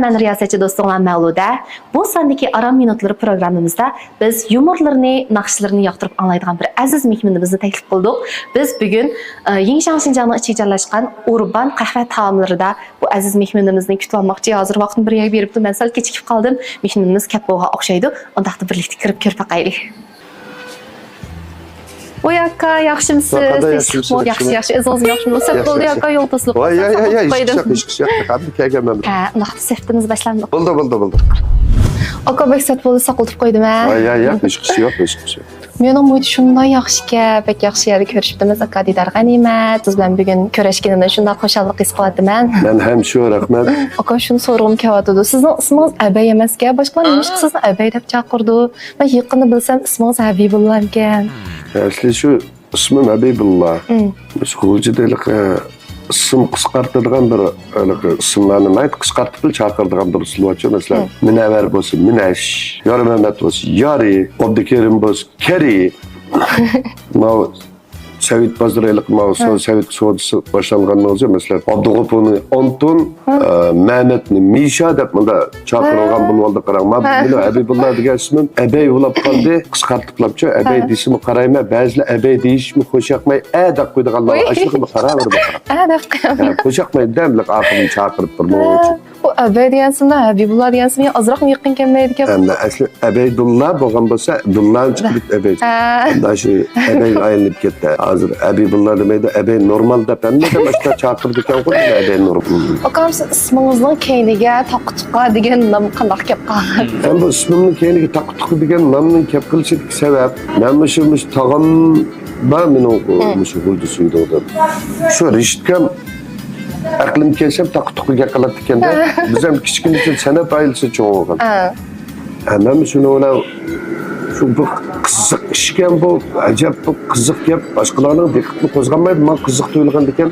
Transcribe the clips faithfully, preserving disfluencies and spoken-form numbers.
مەن رىياسەتچى دوستۇڭلار مەۋلۇدە. بۇ ساندىكى ئارام مىنۇتلىرى پروگراممىمىزدا بىز يۇمۇرلىرىنى، ناخشىلىرىنى ياقتۇرۇپ ئاڭلايدىغان بىر ئەزىز مېھمىنىمىزنى تەكلىپ قىلدۇق. بىز بۈگۈن، ئە، يىڭشاڭ شىنجاڭنىڭ ئىچىگە جايلاشقان ئۇربان قەھۋە تائاملىرىدا بۇ ئەزىز مېھمىنىمىزنى كۈتۈۋالماقچى. ھازىر ۋاقتىنى بىر يەرگە بېرىپتۇ، مەن سەل كېچىكىپ قالدىم. مېھمىنىمىز كەپ بولغان ئوخشايدۇ. ئۇنداقتا بىرلىكتە كىرىپ كۆرۈپ باقايلى. ۋاي ئاكا، ياخشىمۇسىز؟ ۋاي، قانداق ياخشىمۇ؟ ياخشىمۇ؟ ياخشى، ياخشى. ئۆزىڭىزمۇ ياخشىمۇ؟ سەت بولدى ئاكا، يول توسۇلۇپ قالسا، ساقلاپ قويدۇم. ھەممە كەلگەن مەن. ھە، ئۇنداقتا سۆھبىتىمىز باشلاندى. بولدى، بولدى، بولدى. ئاكا، بەك سەت بولدى، ساقلىتىپ قويدۇم ھە. ۋاي، ھە، ھە، ھېچ ئىش يوق، ھېچ ئىش يوق. مېنىڭ مۇھىتى شۇنداق ياخشىكەن، بەك ياخشى يەردە كۆرۈشۈپتىمىز ئاكا، دىدار غەنىيمەت. سىز بىلەن بۈگۈن كۆرۈشكىنىمدىن شۇنداق خۇشاللىق ھېس قىلىۋاتىمەن. مەن ھەم شۇ، رەھمەت. ئاكا، شۇنى سورىغۇم كېلىۋاتىدۇ. سىزنىڭ ئىسمىڭىز ئەبەي ئەمەسكەن، باشقىلار نېمىشقا سىزنى ئەبەي دەپ چاقىرىدۇ؟ مەن يېقىندا بىلسەم، ئىسمىڭىز ھەبىبۇللا ئىكەن. ئەسلى شۇ ئىسمىم ھەبىبۇللا. مم. شۇ غۇلجىدا ھېلىقى ئىسىم قىسقارتىدىغان بىر ھېلىقى ئىسىملارنى ناھايىتى قىسقارتىپلا چاقىرىدىغان بىر ئۇسۇل بارچۇ. مەسىلەن، مم. مۇنەۋۋەر بولسا مۇنەش، يارمەمەت بولسا يارى، ئابدۇكېرىم بولسا كېرى. ماۋۇ سوۋېت بازىرى ھېلىقى ماۋۇ سو-، سوۋېت سودىسى باشلانغاندىن كېيىن، مەسىلەن، ئابدۇغوپۇرنى ئانتون، ئە، مەمەتنى مىشا دەپ مۇندا چاقىرىلغان بولۇۋالدى. قاراڭ، مانا مېنىڭ ھەبىبۇللا دېگەن ئىسمىم ئەبەي بولۇپ قالدى، قىسقارتىپلاپچۇ. ئەبەي دېسىمۇ قارايمەن، بەزىلەر ئەبەي دېيىشمۇ خۇش ياقماي، ئە دەپ قويىدىغانلار بار. ئاشۇنىڭغا قاراۋېرىدۇ. ئە دەپ قويىدۇ. ھە، خۇش ياقماي دەملىك ئاخىرىنى چاقىرىپ تۇرمۇ. ھە. بۇ ئەبەي دېگەن ئىسىمدا ھەبىبۇللا دېگەن ئىسىمگە ئازراقمۇ يېقىن كەلمەيدىكەن؟ ئەمدى ئەسلى ئەبەيدۇللا بولغان بولسا، دۇللانى چىقىرىپ ئەبەي. ھە. ئەمدى شۇ ئەبەيگە ئايلىنىپ كەتتى. ھازىر ھەبىبۇللا دېمەيدۇ، ئەبەي نورمال دەپ ھەممە ئادەم ئاشۇنداق چاقىرىدىكەنغۇ، ئەبەي نورمال. ئاكام، سىز ئىسمىڭىزنىڭ كەينىگە تاقا تۇقا دېگەن نام قانداق كەپ قالغان؟ ھەم بۇ ئىسمىمنىڭ كەينىگە تاقا تۇقا دېگەن نامنىڭ كەپ قېلىشىدىكى سەۋەب، مەن مۇشۇ، مۇشۇ تاغام بار مېنىڭ، مۇشۇ غۇلجا سۈيدۈڭدە. شۇ رېشىتكام ئەقلىم كەلسەم تاقا تۇقا گەپ قىلاتتىكەندە. بىز ھەم كىچىكىمىزدىن سەنئەت ئائىلىسىدە چوڭ بولغان. ھە. ھەممىمىز شۇنىڭ بىلەن، شۇ بىر قىزىق ئىشكەن بۇ، ئەجەب بىر قىزىق گەپ، باشقىلارنىڭ دىققىتىنى قوزغالمايدۇ، ماڭا قىزىق تۇيۇلغاندىكەن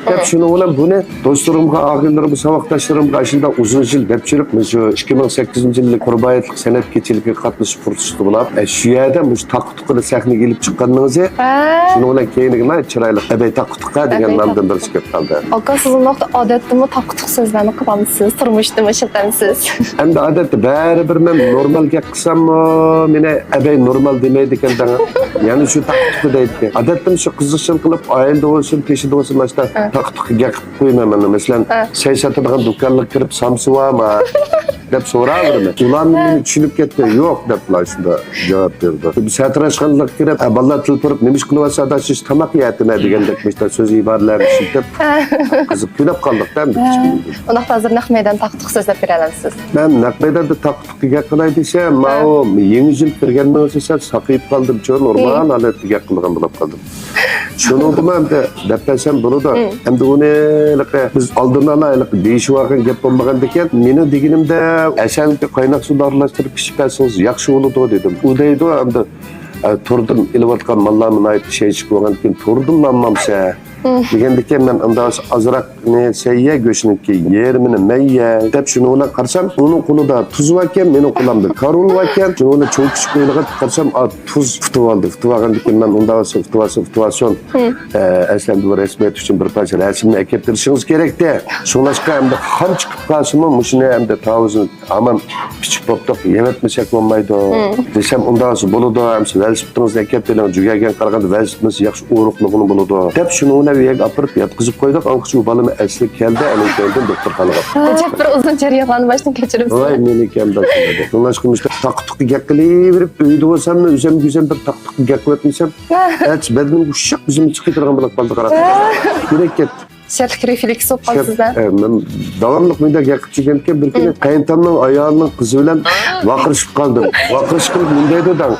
دەپ، شۇنىڭ بىلەن بۇنى دوستلىرىمغا، ئاغىنىلىرىمغا، ساۋاقداشلىرىمغا ئاشۇنداق ئۇزۇن يىل دەپ يۈرۈپ، مۇشۇ ئىككى مىڭ سەككىزىنچى يىللىق قۇربان ھېيتلىق سەنئەت كېچىلىكىگە قاتنىشىش پۇرسىتى بولۇپ، ئە، شۇ يەردە مۇشۇ تاقا تۇقىنى سەھنىگە ئېلىپ چىققىنىڭىزى، ھە، شۇنىڭ بىلەن كەينىگە ناھايىتى چىرايلىق ئەبەي تاقا تۇقا دېگەن نامدىن بىرسى كەپ قالدى. ئاكا، سىز ئۇنداقتا ئادەتتىمۇ تاقا تۇقا سۆزلەرنى قىلامسىز؟ تۇرمۇشتىمۇ ئىشلىتەمسىز؟ ئەمدى ئادەتتە بەرىبىر مەن نورمال گەپ قىلساممۇ، مېنى ئەبەي نورمال دېمەيدىكەن دەڭ. يەنە شۇ تاقا تۇقا دەيدىكەن. ئادەتتىمۇ شۇ قىزىقچىلىق قىلىپ، ئائىلىدە بولسۇن، تېشىدا بولسۇن، ماشۇنداق تاقا تۇقا گەپ قىلىپ قويىمەن مانا. مەسىلەن، سەي ساتىدىغان دۇكانلىققا كىرىپ، سامسا بارمۇ؟ دەپ سوراۋېرىمەن. ئۇلار مېنى چۈشىنىپ كەتتى. يوق دەپلا شۇنداق جاۋاب بېرىدۇ. سەتراش خانىلىققا كىرىپ، ئە، بالىلار تېلېفون قىلىپ، نېمە ئىش قىلىۋاتىسىز ئادا، شۇ تاماق يەتىمە دېگەندەك مۇشۇنداق سۆز ئىبارىلەرنى ئىشلىتىپ، قىزىق كۈلۈپ قالدۇق-دە. ئۇنداقتا ھازىر نەق مەيدان تاقا تۇقا سۆزلەپ بېرەلەمسىز؟ مەن نەق مەيداندا تاقا تۇقا گەپ قىلاي دېسەم، ماۋۇ يېڭى يىل كىرگەندىن سەل ساقىيىپ قالدىم، شۇ نورمال ھالەتتە گەپ قىلىدىغان بولۇپ قالدىم. شۇنىڭغىمۇ ئەمدى دەپ بەرسەم بولىدۇ. ئەمدى ئۇنى ھېلىقى بىز ئالدىن ئالا ھېلىقى دېيىشىۋالغان گەپ بولمىغاندىكىن، مېنىڭ دېگىنىمدە، ئەسەرنى قايناق سۇدا ئارىلاشتۇرۇپ پىشىپ بەرسىڭىز ياخشى بولىدۇ دېدىم. ئۇ دەيدۇ، ئەمدى، ئە، توردىن ئېلىۋاتقان ماللارمۇ ناھايىتى ئىشەنچلىك بولغاندىكىن، توردىنلا ئالمامسەن؟ دېگەندىكىن، مەن ئۇنداق ئازراقنى سەييە، گۆشنىڭكى يېرىمىنى مەييە دەپ، شۇنىڭ بىلەن قارىسام، ئۇنىڭ قولىدا تۇز باركەن، مېنىڭ قولۇمدا كارۋىل باركەن. شۇنىڭ بىلەن چوڭ كىچىك ئويلىغان قارىسام، ئا، تۇز پۈتۈۋالدى. پۈتۈۋالغاندىكىن مەن ئۇنداق بولسا پۈتۈۋالسا پۈتۈۋالسۇن. ئە، ئەسلىدە بۇ رەسمىيەت ئۈچۈن بىر پارچە رەسىمنى ئەكەپ بېرىشىڭىز كېرەكتى. شۇڭلاشقا ئەمدى خام چىقىپ قالسىمۇ، مۇشۇنى ئەمدى تاۋۇزنى ھامان پىچىق بوپتۇق، يەۋەتمىسەك بولمايدۇ. دېسەم، ئۇنداق بولسا بولىدۇ، ئەمسە ۋېلىسىپىتىڭىزنى ئەكەپ بېرىڭ، جۈگەرگەن قارىغاندا ۋېلىسىپىتىڭىز ياخشى ئورۇقلىغىنى بولىدۇ، دەپ شۇنى ئۇنى يەرگە ئاپىرىپ ياتقۇزۇپ قويدۇق. ئاڭقىچە ئۇ بالىمۇ ئەسلىگە كەلدى، ئەنە كەينىدىن دوختۇرخانىغا. ئەجەب بىر ئۇزۇن جەريانلارنى باشتىن كەچۈرۈپسىز. ۋاي، مېنى كەم باشلىدى. شۇڭلاشقا مۇشۇنداق تاقا تۇقا گەپ قىلىۋېرىپ، ئۆيدە بولساممۇ ئۆزۈمگە ئۆزۈم بىر تاقا تۇقا گەپ قىلىۋەتمىسەم، ئەتىسى بەدىنىم ئۇششاق ئۆزۈمنى چىقىپ كېتىدىغان بولۇپ قالدى، قاراپ. يۈرەك كەتتى. شەرتلىك رېفلېكس بولۇپ قالدى سىزدە. ئە، مەن داۋاملىق مۇنداق گەپ قىلىپ يۈرگەنكەن، بىر كۈنى قېيىنتامنىڭ ئايالىنىڭ قىزى بىلەن ۋارقىرىشىپ قالدىم. ۋارقىرىشىپ قېلىپ مۇنداق دېدىڭ.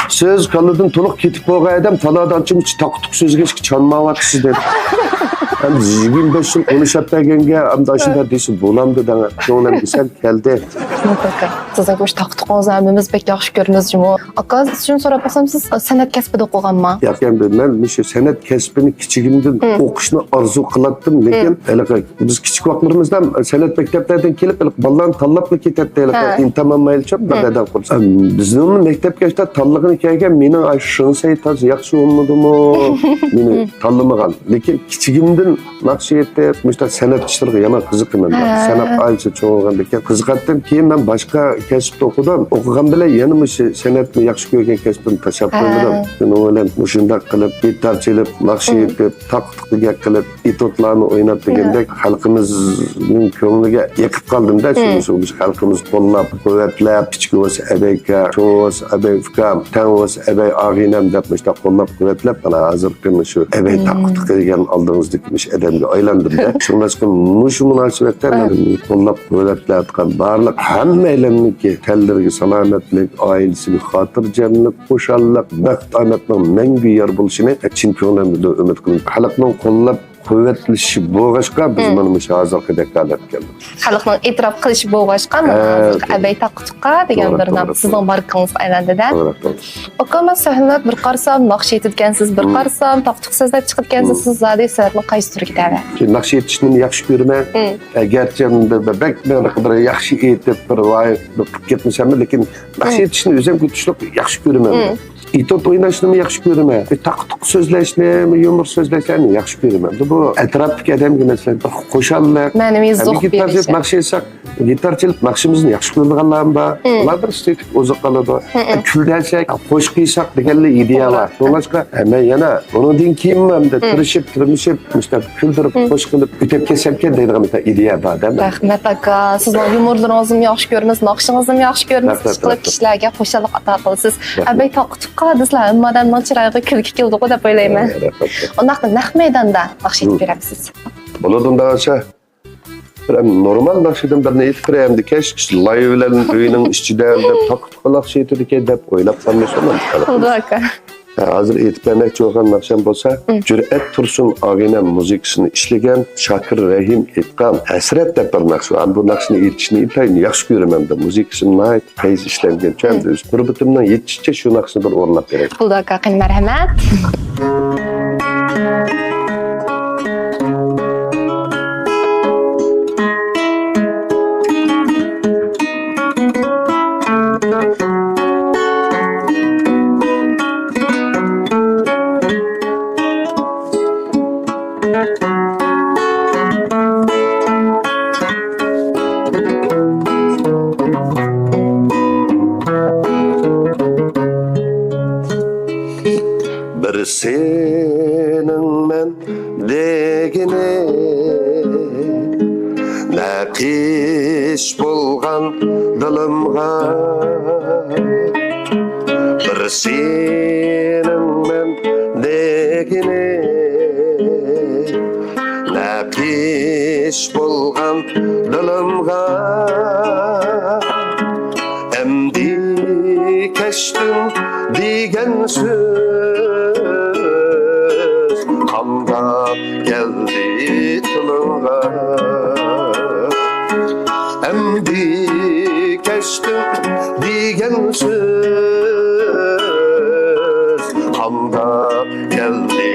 سىز كاللىدىن تولۇق كېتىپ بولغان ئادەم، تالادا ئانچە-مۇنچە تاقا-تۇق سۆزلىگەچكە چانماۋاتىسىز دېدى. ئەمدى يىگىرمە بەش يىل ئۇرۇشۇپ بەرگەنگە، ئەمدى ئاشۇنداق دېسە بولامدۇ دەڭ. كۆڭلۈمگە سەل كەلدى. ئاكا، سىزنىڭ مۇشۇ تاقا-تۇقىڭىزنى ھەممىمىز بەك ياخشى كۆرىمىز جۇمۇ. ئاكا، سىز شۇنى سوراپ باقسام، سىز سەنئەت كەسپىدە ئوقۇغانما؟ ياق، ئەمدى مەن مۇشۇ سەنئەت كەسپىنى كىچىكىمدىن ئوقۇشنى ئارزۇ قىلاتتىم، لېكىن ھېلىقى بىز كىچىك ۋاقىتلىرىمىزدا سەنئەت مەكتەپلەردىن كېلىپ، ھېلىقى بالىلارنى تاللاپلا كېتەتتى، ھېلىقى ئىمتىھان ئالمايلىچۇ، بىر ئادەم قۇرسا. بىزنىڭ مەكتەپكە ئاشتا تاللىغىنى كەلگەن، مېنىڭ ئاشۇ شىڭسەي تاز ياخشى بولمىدىمۇ؟ مېنى تاللىمىغان. لېكىن كىچىك كېيىندىن ناخشا ئېيتىپ، مۇشۇنداق سەنئەت ئىشلىرىغا يامان قىزىقىمەن. ھە. سەنئەت ئائىلىسىدە چوڭ بولغاندىكىن قىزىقاتتىم. كېيىن مەن باشقا كەسىپتە ئوقۇدۇم. ئوقۇغان بىلەن يەنە مۇشۇ سەنئەتنى ياخشى كۆرگەن كەسپىمنى تاشلاپ ھە. قويمىدىم. شۇنىڭ بىلەن مۇشۇنداق قىلىپ، گىتار چېلىپ، ناخشا مم. ئېيتىپ، تاق-تۇقىدەك قىلىپ، ئېتوتلارنى ئويناپ دېگەندەك، ھە. خەلقىمىزنىڭ كۆڭلىگە يېقىپ قالدىم-دە. شۇ، مم. شۇ، شۇ خەلقىمىز قوللاپ، قۇۋۋەتلەپ، كىچىك بولسا ئەبەيكە، چوڭ بولسا ئەبەي ئۇكام، تەڭ بولسا ئەبەي ئاغىنەم دەپ مۇشۇنداق قوللاپ قۇۋۋەتلەپ، مانا ھازىرقى مۇشۇ ئەبەي مم. تاق-تۇقى دېگەن ئالدىڭىزدىكى مۇشۇ ئادەمگە ئايلاندىم-دە. شۇڭلاشقا مۇشۇ مۇناسىۋەتتە مەن مم. قوللاپ قۇۋۋەتلەۋاتقان بارلىق ھەممەيلەننىڭكى تەنلىرىگە سالامەتلىك، ئائىلىسىگە خاتىرجەملىك، خۇشاللىق، بەخت-ئامەتنىڭ مەڭگۈ يار بولۇشىنى چىن كۆڭلۈمدىن ئۈمىد قىلىمەن. خەلقنىڭ قوللاپ قۇۋۋەتلىشى بولغاچقا، بىز مم. مانا مۇشۇ ھازىرقى دەككە ئېلىپ كەلدۇق. خەلقنىڭ ئېتىراپ قىلىشى بولغاچقا، مانا ھە، ھازىرقى توغرا. ئەبەي تاق-تۇقا دېگەن توغرا، بىر نام توغرا، سىزنىڭ توغرا. ماركىڭىزغا ئايلاندى-دە. توغرا، توغرا. ئۇكا، مەن سەھنىلەردە بىر قارىسام، ناخشا ئېيتىدىكەنسىز، بىر مم. قارىسام، تاق-تۇق سۆزلەپ چىقىدىكەنسىز، مم. سىز زادى سەنئەتنىڭ قايسى تۈرىگە تەۋە؟ ناخشا ئېيتىشنى ياخشى كۆرىمەن. مم. ئەگەرچە بىر، بىر، بەك بىر، بىر ياخشى ئېيتىپ، بىر ۋاي، بىر قىلىپ كەتمىسەممۇ، لېكىن ناخشا مم. ئېيتىشنى ئۆزۈم كۈتۈشلۈك ياخشى كۆرىمەن. مم. ئېتوت ئويناشنىمۇ ياخشى كۆرىمەن. تاق-تۇق سۆزلەشنى، يۇمۇر سۆزلەشلەرنى ياخشى كۆرىمەن. بۇ ئەتراپتىكى ئادەمگە، مەسىلەن، بىر خۇشاللىق. مەنىۋى ھەم زوق بېرىش. ناخشا ئېيتساق، گىتار چېلىپ ناخشىمىزنى ياخشى كۆرىدىغانلارمۇ بار. مم. ئۇلار بىر ئېستېتىك ئوزۇق قالىدۇ. مم. ھە، كۈلدۈرسەك، قوشۇق قىلساق دېگەنلا ئىدىيە بار. توغرا. شۇڭلاشقا، ھە، مەن يەنە بۇنىڭدىن كېيىنمۇ ئەمدى مم. تىرىشىپ، تىرمىشىپ، مۇشۇنداق كۈلدۈرۈپ، مم. قوشۇق قىلىپ ئۆتۈپ كەتسەمكەن دەيدىغان بىر ئىدىيە بار-دە مەن. رەھمەت، ئاكا. سىزنىڭ يۇمۇرلىرىڭىزنىمۇ ياخشى كۆرىمىز، ناخشىڭىزنىمۇ ياخشى كۆرىمىز. رەھمەت، ئىشقىلىپ رەھمەت. كىشىلەرگە خۇشاللىق ئاتا قىلىسىز. رەھمەت. ئەبەي تاق-تۇققا دېسىلا، ھەممە ئادەمنىڭ چىرايىغا كۈلكە كېلىدىغۇ دەپ ئويلايمەن. رەھمەت. ئۇنداقتا نەق مەيداندا ناخشا ئېيتىپ مم. بېرەمسىز؟ بولىدۇ، ئۇنداق بولسا. بىر نورمال ناخشىدىن بىرنى ئېيتىپ بېرەي ئەمدى. كەچ لايۋ بىلەن ئۆينىڭ ئىچىدە دەپ تاق-تۇققا ناخشا ئېيتىدىكەن دەپ ئويلاپ قالمىسۇن. بولىدۇ، ئاكا. ھە، ھازىر ئېيتىپ بەرمەكچى بولغان ناخشام بولسا، مم. جۈرئەت تۇرسۇن ئاغىنەم مۇزىكىسىنى ئىشلىگەن، شاكىر رەھىم ئېيتقان ھەسرەت دەپ بىر ناخشا بار. بۇ ناخشىنى ئېيتىشنى ئىنتايىن ياخشى كۆرىمەن. مۇزىكىسى ناھايىتى پەيز ئىشلەنگەن. مم. ئۆز تۇرمۇشۇمنىڭ يېتىشىچە شۇ ناخشىنى بىر ئورۇنلاپ بېرەي. بولدى، ئاكا، قېنى، مەرھەمەت. بىر سېنىڭ مەن دېگىنىم نەقىش بولغان دىلىمغا. بىر سېنىڭ مەن دېگىنىم نەقىش بولغان دىلىمغا. ئەمدى كەچتىم دېگەن سۆز قانداق كەلدى تىلىڭغا؟ ئەمدى كەچتىم دېگەن سۆز قانداق كەلدى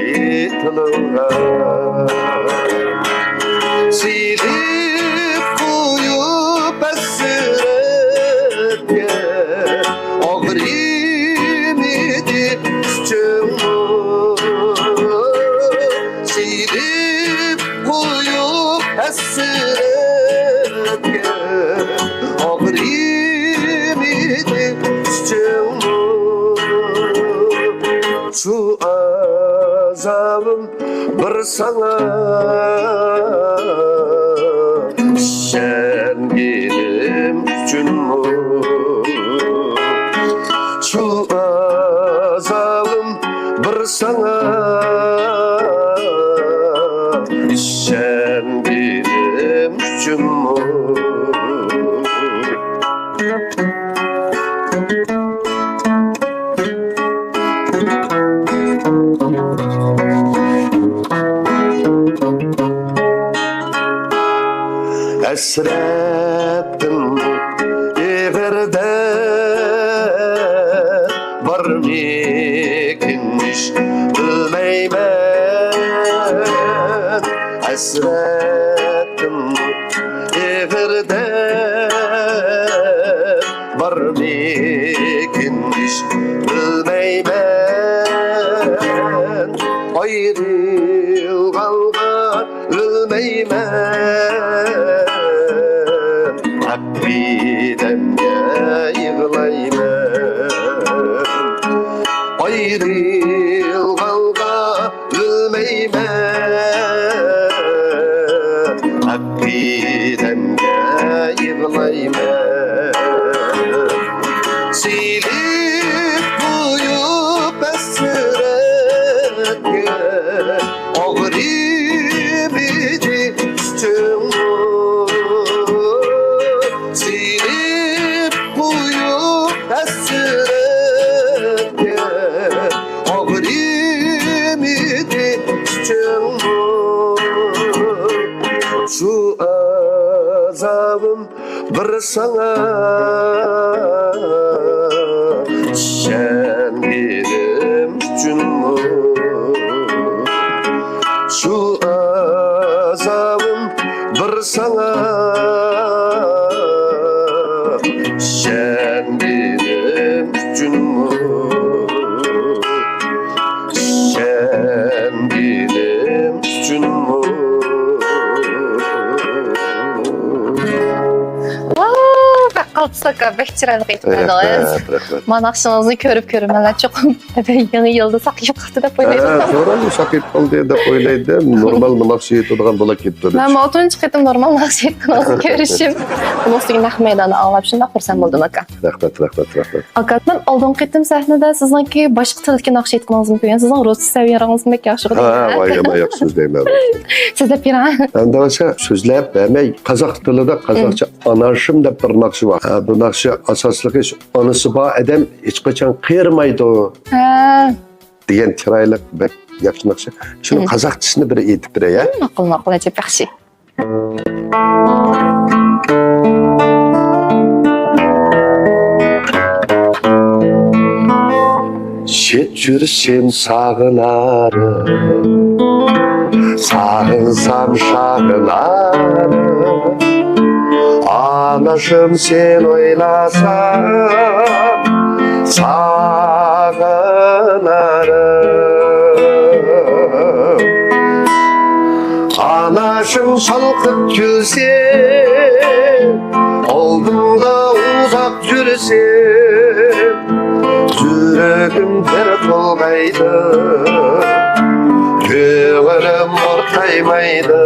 تىلىڭغا؟ سېلىپ قويۇپ ھەسرەتكە ئاغرىمىدى ئىچىڭمۇ؟ سېلىپ قويۇپ ھەسرەتكە ئاغرىمىدى ئىچىڭمۇ؟ شۇ ئازابىم بىر ساڭا ئىشەنگىنىم ئۈچۈنمۇ؟ شۇ ئازابىم بىر ساڭا ئىشەنگىنىم ئۈچۈنمۇ؟ ھەسرەتتىن ئېغىر دەرد بارمىكىن، ھېچ بىلمەيمەن. ھەسرەتتىن ئېغىر دەرد بارمىكىن، ھېچ بىلمەيمەن. ئايرىلغانغا مەن ھەق ئېدەمگە يىغلايمەن. ئايرىلغانغا ئۆلمەيمەن، ھەق ئېدەمگە يىغلايمەن. سېلىپ قويۇپ ھەسرەتكە، ئاغرىمىدى ئۈستۈڭمۇ؟ سېلىپ قويۇپ ھەسرەتكە، ئاغرىمىدى ئۈستۈڭمۇ؟ شۇ ئازابىم بىر ساڭا ئىشەنگىنىم ئۈچۈنمۇ؟ شۇ ئازابىم بىر ساڭا ئىشەنگىنىم ئۈچۈنمۇ؟ ئىشەنگىنىم ئۈچۈنمۇ؟ ۋاۋ، بەك قالتىس ئاكا، بەك چىرايلىق ئېيتىپ بەردىڭىز. رەھمەت، رەھمەت. مانا ناخشىڭىزنى كۆرۈپ كۆرۈرمەنلەر چوقۇم يېڭى يىلدا ساقىيىپ قاپتۇ دەپ ئويلايدۇ. ھە، توغرا، ساقىيىپ قالدى دەپ ئويلايدۇ. نورمال ناخشا ئېيتىدىغان بولا كېتىپتۇ. مەن بۇ تۇنجى قېتىم نورمال ناخشا ئېيتقىنىڭىزنى كۆرۈشۈم. بۇنىڭ ئۈستىگە نەق مەيداندا ئاڭلاپ شۇنداق خۇرسەن بولدۇم ئاكا. رەھمەت، رەھمەت، رەھمەت. ئاكا، مەن ئالدىنقى قېتىم سەھنىدە سىزنىڭكى باشقا تىلدىكى ناخشا ئېيتقىنىڭىزنى كۆرگەن، سىزنىڭ رۇسچە سەۋىيەڭىزمۇ بەك ياخشى. ھە، ھە، ۋاي، يامان ياخشى سۆزلەيمەن. سۆزلەپ بېرىڭ. ئەمدى باشقا سۆزلەپ بەرمەي، قازاق تىلىدا قازاقچە ئاناشىم دەپ بىر ناخشا بار. ھە، بۇ ناخشا ئاساسلىقى شۇ، ئانىسى بار ئادەم ھېچقاچان قېرىمايدۇ. ھە. دېگەن چىرايلىق، بەك ياخشى ناخشا. شۇنىڭ قازاقچىسىنى بىر ئېيتىپ بېرەي، ھە؟ ماقۇل، ماقۇل، ئەجەب ياخشى. شىت يۈرسەم ساغىنارىم، ساغىنسام شاغىنارىم، ئاناشىم سېنى ئويلاسام ساغىنارىم. ئاناشىم شالقىپ كۈلسە، ئالدىمدا ئۇزاق يۈرسە، يۈرىكىم دەرد بولغايدۇ، كۆڭلۈم ئورتايمايدۇ.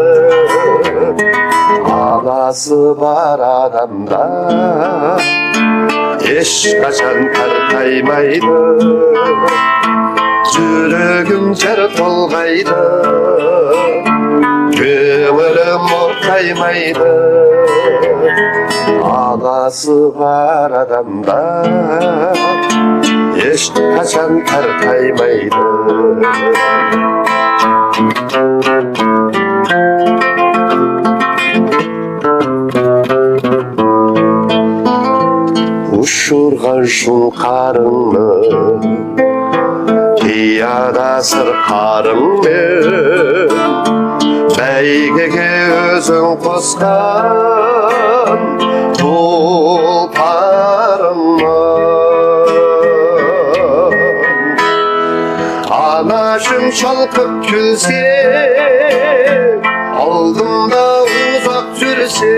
ئاناسى بار ئادەمدە ھېچقاچان تارتايمايدۇ. يۈرىكىم جەر تولغايدۇ، كۆڭلۈم ئورتايمايدۇ. ئاناسى بار ئادەمدە ھېچقاچان تارتايمايدۇ. ئۇشۇرغان شۇڭقارىڭنى، پىيادە سىرقارىڭنى، بەيگىگە ئۆزۈڭ قوشقان تۇلپارىڭنى. ئاناشىم شالقىپ كۈلسە، ئالدىمدا ئۇزاق يۈرسە،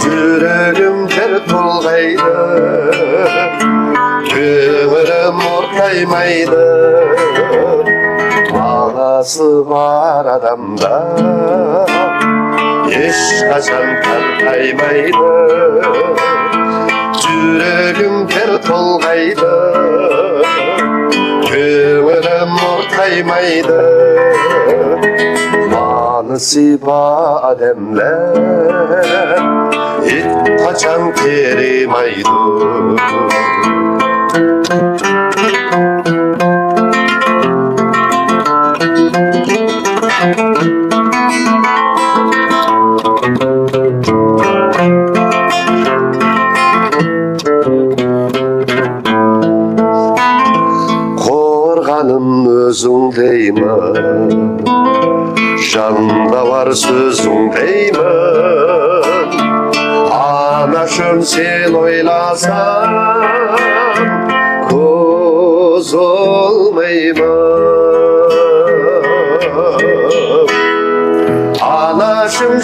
يۈرىكىم دەرد بولغايدۇ، كۆڭلۈم ئورتايمايدۇ. ئاناسى بار ئادەمدە ھېچقاچان تارتايمايدۇ. يۈرىكىم دەرد تولغايدۇ، كۆڭلۈم ئورتايمايدۇ. ئانىسى بار ئادەملەر ھېچقاچان قېرىمايدۇ. قورغىنىم ئۆزۈڭ دەيمەن، جانناۋار سۆزۈڭ دەيمەن. ئاناشىم سېنى ئويلاسام، قوزغالمايمەن.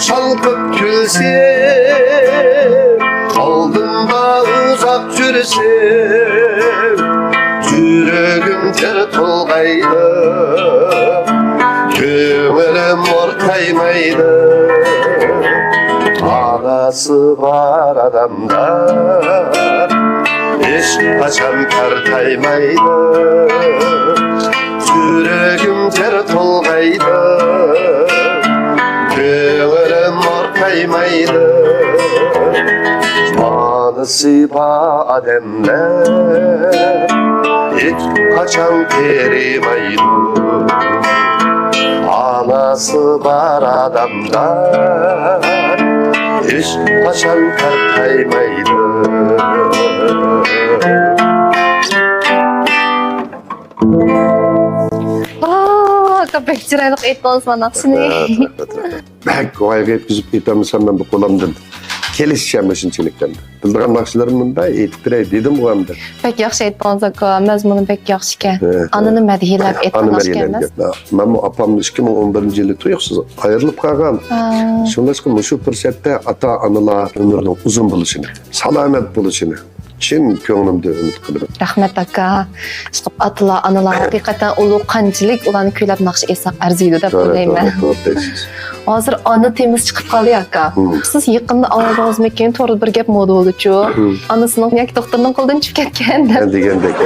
چالقىپ كۈلسەم، ئالدىمدا ئۇزاق يۈرسەم، يۈرىكىم تېر تولغايدۇ، كۆڭلۈم ئورتايمايدۇ. ئانىسى بار ئادەمدە ھېچقاچان كارتايمايدۇ. يۈرىكىم تېر تولغايدۇ، كۆڭلۈم ئورتايمايدۇ. ئانىسى بار ئادەملەر ھېچقاچان قېرىمايدۇ. ئانىسى بار ئادەملەر ھېچقاچان كارتايمايدۇ. ۋاھ، ئاكا، بەك چىرايلىق ئېيتىۋالىسىز ناخشىنى. بەك ۋايىغا يەتكۈزۈپ ئېيتالمىسام، مەن بۇ قولۇمدىن كېلىشىچە مۇشۇنچىلىك ئەمدى. بىلىدىغان ناخشىلىرىمنى مۇنداق ئېيتىپ بېرەي دېدىمغۇ ئەمدى. بەك ياخشى ئېيتىۋالىسىز، ئاكا. مەزمۇنى بەك ياخشىكەن. ئانىنى مەدھىيەلەپ ئېيتقان ناخشىكەن ئەمەس. مەنمۇ ئاپام ئىككى مىڭ ئون بىرىنچى يىلى تۇيۇقسىز ئايرىلىپ قالغان. شۇڭلاشقا مۇشۇ پۇرسەتتە ئاتا-ئانىلار ئۆمرىنىڭ ئۇزۇن بولۇشىنى، سالامەت بولۇشىنى، چىن كۆڭلۈمدىن ئۈمىد قىلىمەن. رەھمەت، ئاكا. ئىشقىلىپ ئاتىلار، ئانىلار ھەقىقەتەن ئۇلۇغ قانچىلىك ئۇلارنى كۈيلەپ ناخشا ئېيتساق ئەرزىيدۇ دەپ ئويلايمەن. ھازىر ئانا تېمىسى چىقىپ قالدى، ئاكا. سىز يېقىندا ئاڭلىدىڭىزمىكىن، توردا بىر گەپ مودا بولدىچۇ. ئانىسىنىڭ ياكى دوختۇرنىڭ قولىدىن چۈشۈپ كەتكەن دەپ. دېگەندەك.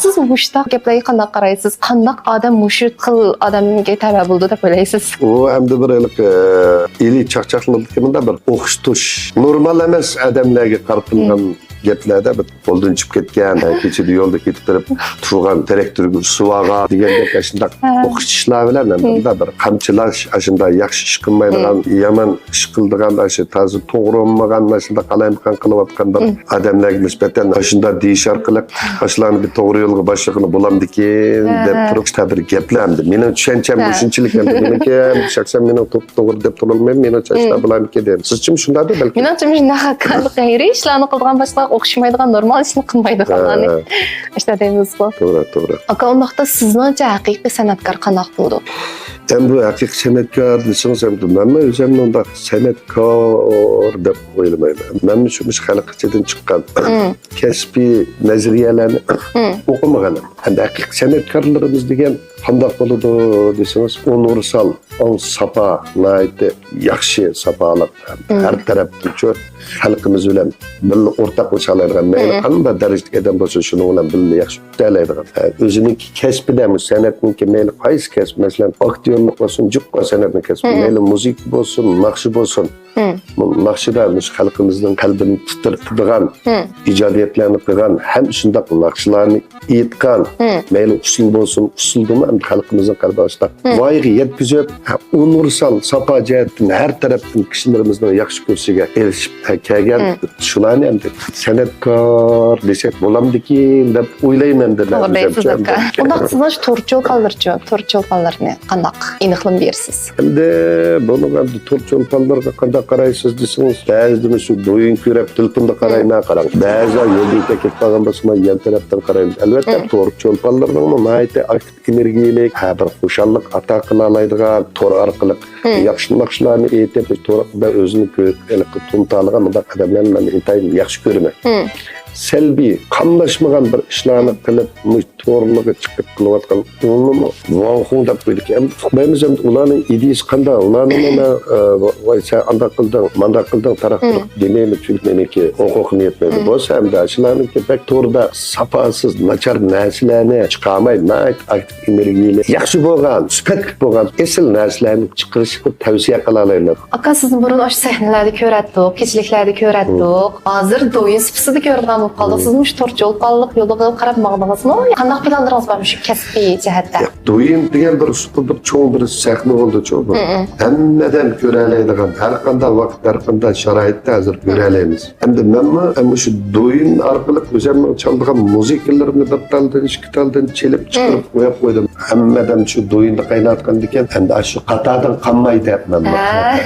سىز مۇشۇنداق گەپلەرگە قانداق قارايسىز؟ قانداق ئادەم مۇشۇ خىل ئادەمگە تەۋە بولىدۇ دەپ ئويلايسىز؟ ئۇ ئەمدى بىر ھېلىقى ئىلى چاقچاقلىقتىكى مۇنداق بىر ئوخشىتىش، نورمال ئەمەس ئادەملەرگە قارىتىلغان گەپلەردە بىر قولدىن چۈشۈپ كەتكەن، كېچىدە يولدا كېتىپ بېرىپ تۇرغان تىراكتورغا ئۇرسۇۋالغان دېگەندەك ئاشۇنداق ئوخشىتىشلار بىلەن مۇنداق بىر قامچىلاش، ئاشۇنداق ياخشى ئىش قىلمايدىغان، يامان ئىش قىلىدىغان، ئاشۇ تازا توغرا بولمىغان، ئاشۇنداق قالايمىقان قىلىۋاتقان بىر ئادەملەرگە نىسبەتەن ئاشۇنداق دېيىش ئارقىلىق ئاشۇلارنى بىر توغرا يولغا باشلىغىلى بولامدىكىن دەپ تۇرۇپ، بىر گەپلەر ئەمدى. مېنىڭ چۈشەنچەم مۇشۇنچىلىك ئەمدى. مېنىڭكى شەخسەن مېنىڭ توغرا دەپ تۇرالمايمەن، مېنىڭچە ئاشۇنداق بولامدىكىن دەپ. سىزچىمۇ شۇنداقدۇ بەلكىم؟ مېنىڭچە مۇشۇنداق. غەيرىي ئىشلارنى قىلىدىغان باشقىلارغا ئوخشىمايدىغان، نورمال ئىشنى قىلمايدىغانلارنى ئاشۇنداق دەيمىزغۇ. توغرا، توغرا. ئاكا، ئۇنداقتا سىزنىڭچە ھەقىقىي سەنئەتكار قانداق بولىدۇ؟ ئەمدى ھەقىقىي سەنئەتكار دېسىڭىز، ئەمدى مەنمۇ ئۆزۈمنى ئۇنداق سەنئەتكار دەپ ئويلىمايمەن. مەنمۇ شۇ مۇشۇ خەلق ئىچىدىن چىققان كەسپىي نەزەرىيەلەرنى ئوقۇمىغان. ئەمدى ھەقىقىي سەنئەتكارلىرىمىز دېگەن قانداق بولىدۇ دېسىڭىز، ئۇنىۋېرسال، ئەڭ ساپا، ناھايىتى ياخشى ساپالىق، ھەر تەرەپتىن شۇ خەلقىمىز بىلەن بىللە ئورتاقلىشالايدىغان، مەيلى قانداق دەرىجىدىكى ئادەم بولسۇن، شۇنىڭ بىلەن بىللە ياخشى ئۆتەلەيدىغان. ئۆزىنىڭكى كەسپىدە، مۇشۇ سەنئەتنىڭكى مەيلى قايسى كەسىپ، مەسىلەن، ئاكتيورلۇق بولسۇن، جۇققا سەنئەتنىڭ كەسپى، مەيلى مۇزىكا بولسۇن، ناخشا بولسۇن. ناخشىدا مۇشۇ خەلقىمىزنىڭ قەلبىنى تىترىتىدىغان ئىجادىيەتلەرنى قىلغان ھەم شۇنداق ناخشىلارنى ئېيتقان، مەيلى ئۇسسۇل بولسۇن، ئۇسسۇلدىمۇ ئەمدى خەلقىمىزنىڭ قەلبىگە ئاشۇنداق ۋايىغا يەتكۈزۈپ، ئۇنىۋېرسال ساپا جەھەتتىن ھەر تەرەپتىن كىشىلىرىمىزنىڭ ياخشى كۆرۈشىگە ئېرىشىپ كەلگەن شۇلارنى ئەمدى سەنئەتكار دېسەك بولامدىكىن دەپ ئويلايمەن دېمە. توغرا دەيسىز، ئاكا. ئۇنداق سىزنىڭ تور چولپانلىرىچۇ؟ تور چولپانلىرىنى قانداق ئېنىقلىما بېرىسىز؟ ئەمدى بۇنىڭ ئەمدى تور چولپانلىرىغا قانداق قارايسىز دېسىڭىز، بەزىدە مۇشۇ دويۇن كۆرۈپ تېلېفوندا قارايمەن، قاراڭ. بەزىلەر يولدا ئۆتۈپ كېتىپ قالغان بولسىمۇ يان تەرەپتىن قارايمىز. ئەلۋەتتە، تور چولپانلىرىنىڭمۇ ناھايىتى ئاكتىپ، ئېنېرگىيىلىك، ھە، بىر خۇشاللىق ئاتا قىلالايدىغان، تور ئارقىلىق ياخشى ناخشىلارنى ئېيتىپ، توردا ئۆزىنى تونۇتالىغان مۇنداق ئادەملەرنى مەن ئىنتايىن ياخشى كۆرىمەن. سەلبىي، قاملاشمىغان بىر ئىشلارنى قىلىپ، مۇشۇ تورلىرىغا چىقىپ قىلىۋاتقان ئۇنىمۇ ۋاڭخۇڭ دەپ قويدۇكەن. ئۇقمايمىز ئەمدى ئۇلارنىڭ ئىدىيىسى قانداق، ئۇلارنىڭ مانا، ئە، ۋاي، سەن ئانداق قىلدىڭ، مانداق قىلدىڭ، تاراق تۇرۇق دېمەيمىز، چۈنكى مېنىڭكى ھوقۇقنى يەتمەيدۇ. بولسا ئەمدى شۇلارنىڭكى بەك توردا ساپاسىز، ناچار نەرسىلەرنى چىقارماي، ناھايىتى ئاكتىپ، ئېنېرگىيىلىك، ياخشى بولغان، سۈپەتلىك بولغان ئېسىل نەرسىلەرنى چىقىرىشنى تەۋسىيە قىلالايمەن. ئاكا، سىزنى بۇرۇن ئاشۇ سەھنىلەردە كۆرەتتۇق، كېچىلىكلەردە كۆرەتتۇق. ھازىر دويىن سۇپىسىدا كۆرىدىغان بولۇپ قالدۇق. سىز مۇشۇ تور چولپانلىق يولىغا قاراپ ماڭدىڭىزمۇ؟ قانداق پىلانلىرىڭىز بار مۇشۇ كەسپىي جەھەتتە؟ دويىن دېگەن بىر سۇپا، بىر چوڭ بىر سەھنە بولدىچۇ بۇ. ھەممە ئادەم كۆرەلەيدىغان، ھەر قانداق ۋاقىت، ھەر قانداق شارائىتتا ھازىر كۆرەلەيمىز. ئەمدى مەنمۇ مۇشۇ دويىن ئارقىلىق ئۆزۈمنىڭ چالىدىغان مۇزىكىلىرىمنى بىر تالدىن، ئىككى تالدىن چېلىپ چىقىرىپ قويۇپ قويدۇم. ھەممە ئادەم شۇ دويۇندا قايناۋاتقاندىكىن، ئەمدى شۇ قاتاردىن قالماي دەپ مەنمۇ. ھە.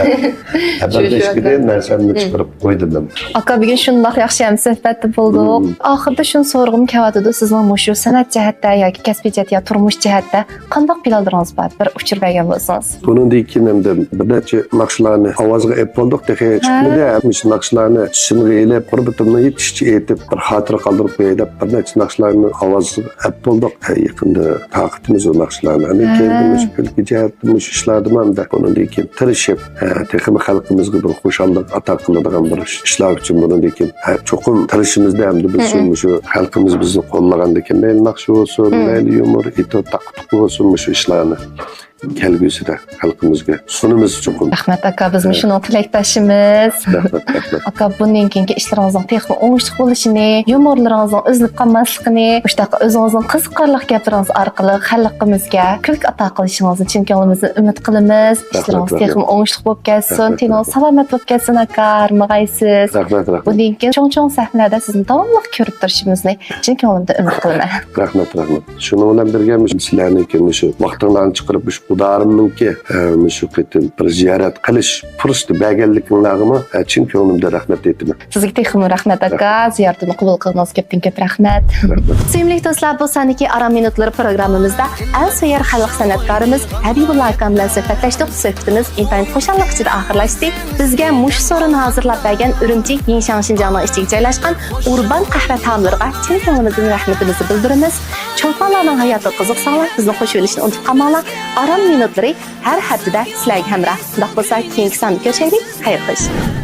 ھەممە نەرسەمنى چىقىرىپ قويدۇم مەن. ئاكا، بۈگۈن شۇنداق ياخشى ھەمسۆھبەتتە بولدۇق. مم. ئاخىرىدا شۇنى سورىغۇم كېلىۋاتىدۇ، سىزنىڭ مۇشۇ سەنئەت جەھەتتە ياكى كەسپىي جەھەتتە يا تۇرمۇش جەھەتتە قانداق پىلانلىرىڭىز بار؟ بىر ئۇچۇر بەرگەن بولسىڭىز. بۇنىڭدىن كېيىن ئەمدى بىر نەچچە ناخشىلارنى ئاۋازغا ئېلىپ بولدۇق، تېخى ھە. چىقمىدى. مۇشۇ ناخشىلارنى ئىسىمگە ئېلىپ، قۇربىتىمنى يېتىشىچە ئېيتىپ، بىر خاتىرە قالدۇرۇپ قوياي دەپ بىر نەچچە ناخشىلارنى ئاۋازغا ئېلىپ بولدۇق. ھە، يېقىندا تارقىتىمىز ئۇ ناخشىلارنى. ئاندىن كېيىن ھە. مۇشۇ كۈلكە جەھەتتە مۇشۇ ئىشلاردىمۇ ئەمدى بۇنىڭدىن كېيىن تىرىشىپ، ھە، تېخىمۇ خەلقىمىزگە بىر خۇشاللىق ئاتا قىلىدىغان بىر ئىشلار ئۈچۈن بۇنىڭدىن كېيىن، ھە، چوقۇم تىرىشىمىزدە ئەمدى بىز شۇ، مم. مۇشۇ خەلقىمىز بىزنى قوللىغاندىكىن، مەيلى ناخشا بولسۇن، مم. مەيلى يۇمۇر، ئېتىر، تاقا-تۇقا بولسۇن، مۇشۇ ئىشلارنى كەلگۈسىدە خەلقىمىزگە سۇنىمىز چوقۇم. رەھمەت ئاكا، بىز ھە. مۇشۇنىڭ تىلەكداشىمىز. رەھمەت، رەھمەت. ئاكا، بۇندىن كېيىنكى ئىشلىرىڭىزنىڭ تېخىمۇ ئوڭۇشلۇق بولۇشىنى، يۇمۇرلىرىڭىزنىڭ ئۈزۈلۈپ قالماسلىقىنى، مۇشۇنداق ئۆزىڭىزنىڭ قىزىقارلىق گەپلىرىڭىز ئارقىلىق خەلقىمىزگە كۈلكە ئاتا قىلىشىڭىزنى چىن كۆڭلىمىزدىن ئۈمىد قىلىمىز. رەھمەت، ئىشلىرىڭىز رەھمەت. تېخىمۇ ئوڭۇشلۇق بولۇپ كەتسۇن، رەھمەت، تېنىڭىز رەھمەت. سالامەت بولۇپ كەتسۇن ئاكا، ھارمىغايسىز. رەھمەت، رەھمەت. بۇندىن كېيىن چوڭ-چوڭ سەھنىلەردە سىزنى داۋاملىق كۆرۈپ تۇرۇشىمىزنى چىن كۆڭلۈمدىن ئۈمىد قىلىمەن. رەھمەت، رەھمەت. شۇنىڭ بىلەن بىرگە، مۇشۇ سىلەرنىڭكى مۇشۇ ۋاقتىڭلارنى چىقىرىپ، مۇشۇ ئۇدارىمنىڭكى، ئە، مۇشۇ قېتىم بىر زىيارەت قىلىش پۇرسىتى بەرگەنلىكىڭلارغىمۇ، ئە، چىن كۆڭلۈمدىن رەھمەت ئېيتىمەن. سىزگە تېخىمۇ رەھمەت، ئاكا. رەھمەت. زىيارىتىمنى قوبۇل قىلغىنىڭىزغا كۆپتىن كۆپ رەھمەت. رەھمەت. سۆيۈملۈك دوستلار، بۇ ساندىكى ئارام مىنۇتلىرى پروگراممىمىزدا ئەل سۆيەر خەلق سەنئەتكارىمىز ھەبىبۇللا ئاكام بىلەن سۆھبەتلەشتۇق. سۆھبىتىمىز ئىنتايىن خۇشاللىق ئىچىدە ئاخىرلاشتى. بىزگە مۇشۇ سورۇننى ھازىرلاپ بەرگەن ئۈرۈمچى يىڭشاڭ شىنجاڭنىڭ ئىچىگە جايلاشقان ئۇربان قەھۋە تائاملىرىغا چىن كۆڭلىمىزدىن رەھمىتىمىزنى بىلدۈرىمىز. چولپانلارنىڭ ھاياتىغا قىزىقساڭلار، بىزنى قوشۇۋېلىشنى ئۇنتۇپ قالماڭلار. ئارام مىنۇتلىرى ھەر ھەپتىدە سىلەرگە ھەمراھ. شۇنداق بولسا، كېيىنكى ساندا كۆرۈشەيلى. خەير خوش.